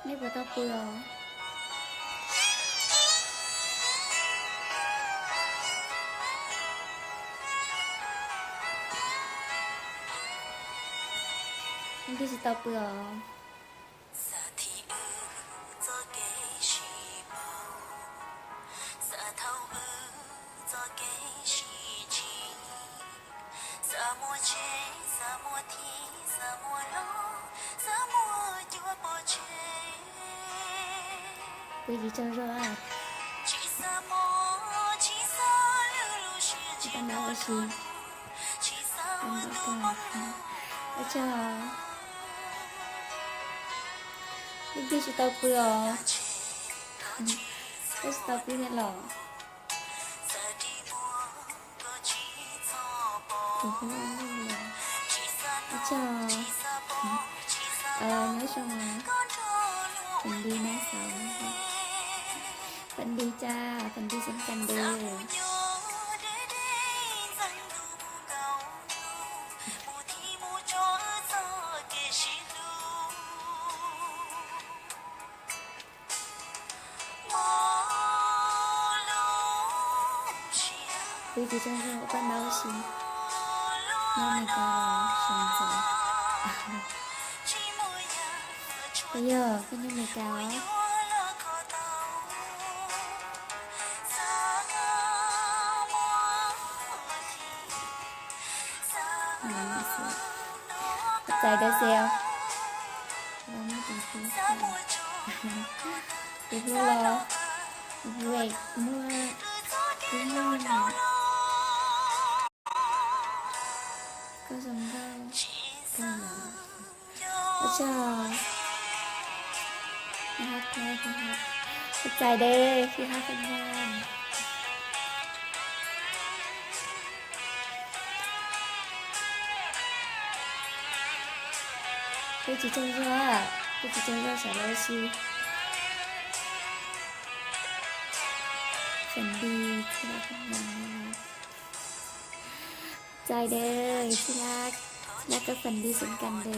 ນີ້ບໍ່ຕ້ອງເປືອງ ນີ້ຄືຊິຕ້ອງເປືອງ. ອາຈານ ເອີ ຍາວຊະມາ ຝັນດີນາຍສາວ ຝັນດີຈ້າ ຝັນດີເຊັ່ນກັນເດີ້. ຂອບໃຈເດີ້ເຊວ ເປັນຜູ້ຫຼໍ່ ເວກ ເມື່ອ ເປັນຜູ້ຫຼໍ່ ກໍສຳຄັນ ກໍຫຼໍ່. ອາຈານ ໜ້າຮັກແທ້ ທີ່ຮັກ ຂອບໃຈເດີ້ ທີ່ຮັກຄົນງາມ. ເປັນຈິດໃຈເທື່ອ ເປັນຈິດໃຈເທື່ອສາວລາວຊີ ຝັນດີ ທີ່ຮັກຄົນງາມ. ໃຈເດີ້ທີ່ຮັກ ທີ່ຮັກກໍຝັນດີເຊັ່ນກັນເດີ້ ນ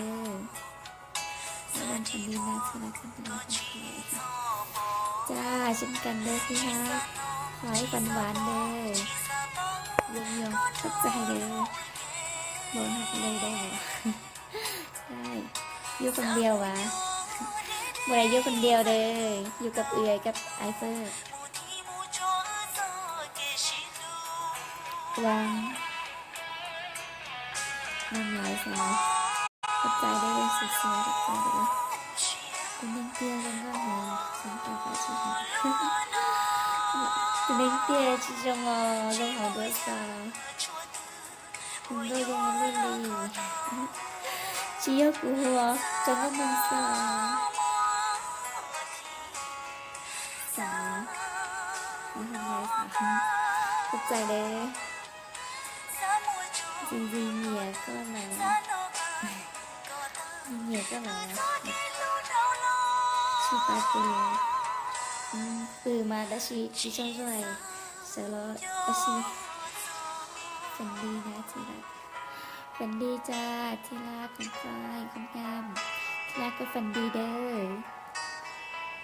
ອນຝັນດີນະທີ່ຮັກ ຝັນດີນະ ຈ້າ ເຊັ່ນກັນເດີ້ທີ່ຮັກ ຂໍໃຫ້ຝັນຫວານເດີ້ ຍົງໆ ຂອບໃຈເດີ້ ບໍ່ຮັກເລີຍໄດ້ບໍ່? ໃຊ່ ຢູ່ຄົນດຽວຫວາ? ບໍ່ໄດ້ຢູ່ຄົນດຽວເດີ້ ຢູ່ກັບເອື້ອຍກັບອ້າຍເຟີ້ ຫວັງ ນ້ຳລາຍສາວ ຂອບໃຈເດີ້ ເຊຍ ຂອບໃຈເດີ້. ເປັນເດັກເຕັ້ຍ ລົງເຫື່ອ ສົນໃຈກໍຊິ ເປັນເດັກເຕັ້ຍ ຊິຈົງ ລົງເຫື່ອ ສາວ ເປັນເດັກເຕັ້ຍ ລົງເຫື່ອ ຊິຍົກຫົວ ຈົງ ລົງເຫື່ອ ສາວ ສາວ ຂອບໃຈເດີ້. ຈິງໆ ເມຍກໍຫຼາຍ ເມຍກໍຫຼາຍ ຊິປາກເປັນ ອືມ ປືມາດາຊິ ຊິຊ່ອຍ ຊ່ອຍ ສະຫຼໍ ອາຊີ ຝັນດີນະທີ່ຮັກ ຝັນດີຈ້າທີ່ຮັກ ຂອງຂ້ອຍ ຂອງງາມ ທີ່ຮັກກໍຝັນດີເດີ້.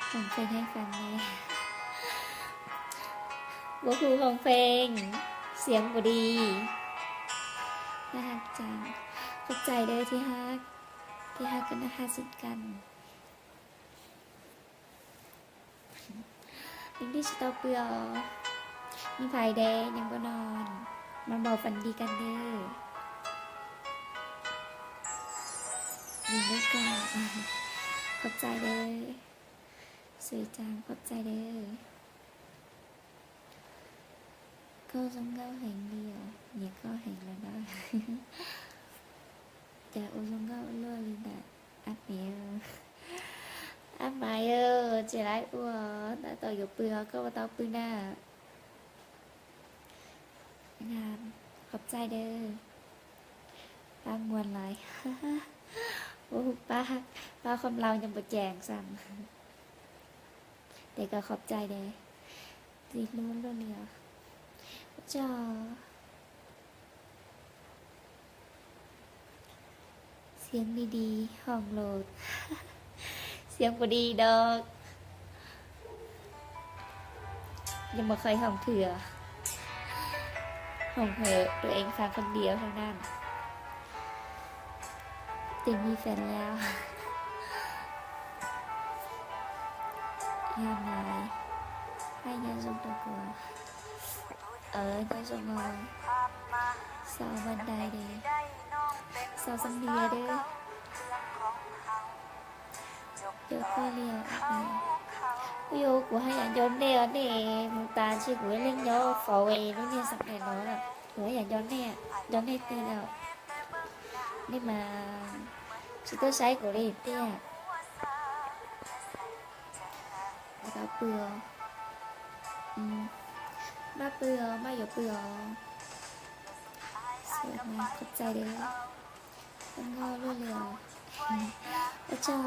ຮ້ອງເພງໃຫ້ຟັງແດ່ ບໍ່ຮູ້ຮ້ອງເພງ ສຽງບໍ່ດີ ໜ້າຮັກຈັງ ຂອບໃຈເດີ້ທີ່ຮັກ ທີ່ຮັກກໍໜ້າຮັກເຊັ່ນກັນ ຍັງດີຊິຕອບເປືອ ມີໃຜແດ່ຍັງບໍ່ນອນ ມາເວົ້າຝັນດີກັນເດີ້ ຍິນດີກ່ອນ ຂອບໃຈເດີ້. ສວຍຈັງ ຂອບໃຈເດີ້ ກໍຊົງເຫງົາແຮງດຽວ ເນຍກໍແຮງລະດາ ຈະໂອຊົງເຫງົາລົວລິດາ ອັບແມວ ອັບມາເອີ ເຈລາຍອົວ ຕາໂຕຢູ່ປືເຮົາກໍບໍ່ເຕົາປືໜ້າ ງາມ ຂອບໃຈເດີ້ ປາກມ່ວນຫຼາຍ ໂອ້ ປາກ ປາກຄວາມລາວຍັງບໍ່ແຈ້ງຊ້ຳ ແຕ່ກໍຂອບໃຈເດີ້ ທີ່ຮູ້ຮູ້ເລື່ອງ ເຈົ້າ. ສຽງດີໆ ຮ້ອງໂລດ ສຽງບໍ່ດີດອກ ຍັງບໍ່ເຄີຍຮ້ອງເທື່ອ ຮ້ອງໃຫ້ຕົວເອງຟັງຄົນດຽວເທົ່ານັ້ນ ຈຶ່ງມີແຟນແລ້ວ ງາມຫຼາຍ ໃຫ້ຍາຊົງຕະກົວ ເອີ ຍາຊົງເອີຍ ສາວບ້ານໃດເດ ສາວສຳເໜືອເດີ. ເຈົ້າກໍລ້ຽວອອກມາ ໂອ້ໂຫ ກູໃຫ້ອາຍອມແນ່ແນ່ ມຶງຕາຊິກູເລັ່ງຍໍເຝົ້າເອລຸເນສຳເລັດເນາະ ກູໃຫ້ອາຍອມແນ່ ຍອມແນ່ແຕ່ແລ້ວ ນີ້ມາຊິໂຕໃຊ້ກູເລີຍເຕ້ຍ ແລ້ວກໍເປືອ ອືມ ມາເປືອ ມາຢູ່ເປືອ ສວຍມາກ ຂອບໃຈເດີ. ເປັນເວົ້າເລື້ອຍໆ ໂອເຈົ້າ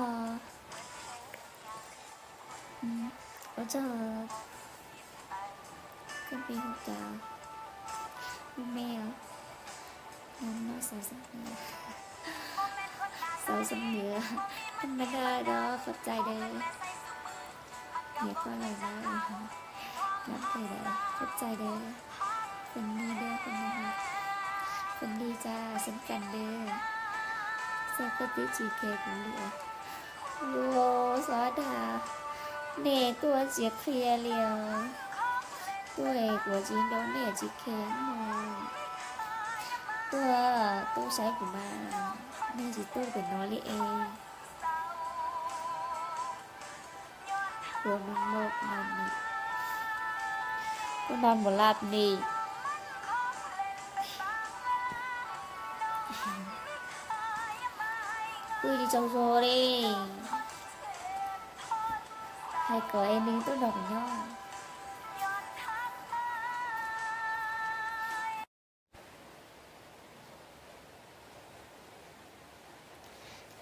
ອືມ ໂອເຈົ້າ ຂຶ້ນໄປຮູ້ຈັກ ແມ່ນແລ້ວ ງາມເນາະ ສາວສຳເໜືອ ສາວສຳເໜືອ ທຳມະດາດອກ ຂອບໃຈເດີ. ເຮັດວ່າໄລນະ ງາມແທ້ໃດ ຂອບໃຈເດີ ຝັນດີເດີ ຄົນໜ້າຮັກ ຝັນດີຈ້າ ເຊັ່ນກັນເດີ ສາວກະຕິຈີເຄ ບຸນຫຼວງ ໂອ້ ສາວດາ ແນ່ຕົວະຈີເຄລຽວ ຕົວະເອກຕົວະຈີນໂດເນຈີເຄມອງ ຕົວະ ໂຕໃຊ້ກູມາ ແນ່ຈີໂຕເປັນນອເລເອ ຕົວະມັນໂລກນອນນີ້ ກູນອນບໍ່ຫຼັບນີ້ ປືດີເຈົ້າໂຊເດ້ ໃຫ້ກໍເອໜຶ່ງຕົວະນອນນອນ ງ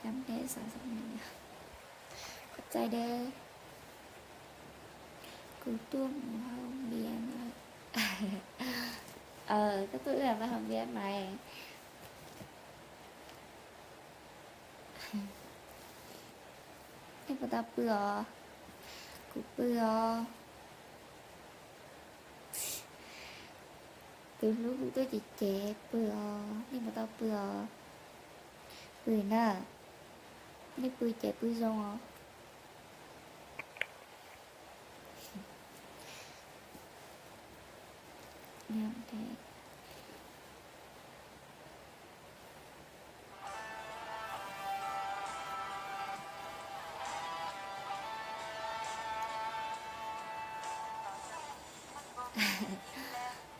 າມແທ້ສາວສຳເໜືອ ຂອບໃຈເດີ ກູຕົວະໝູ່ເຮົາເບຍມາ ເອີ ກໍຕົວະເອື້ອຍມາເຮົາເບຍໃໝ່ ນີ້ບໍ່ຕາເປືອ ກູເປືອ ຕູລູກໂຕຈິເຈເປືອ ນີ້ບໍ່ຕາເປືອ ປືນະ ນີ້ປືເຈປືຊົງ ງາມແທ້.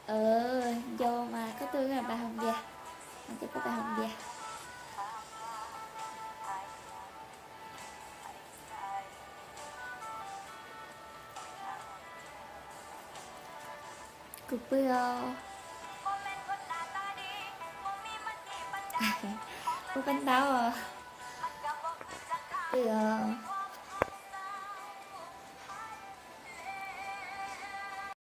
ເອີ ໂຍມາກໍຕື່ນໄປຫ້ອງເບຍ ມັນຈະກໍໄປຫ້ອງເບຍ. ກູເປືອ ກູເປັນເຕົາ ເປືອ.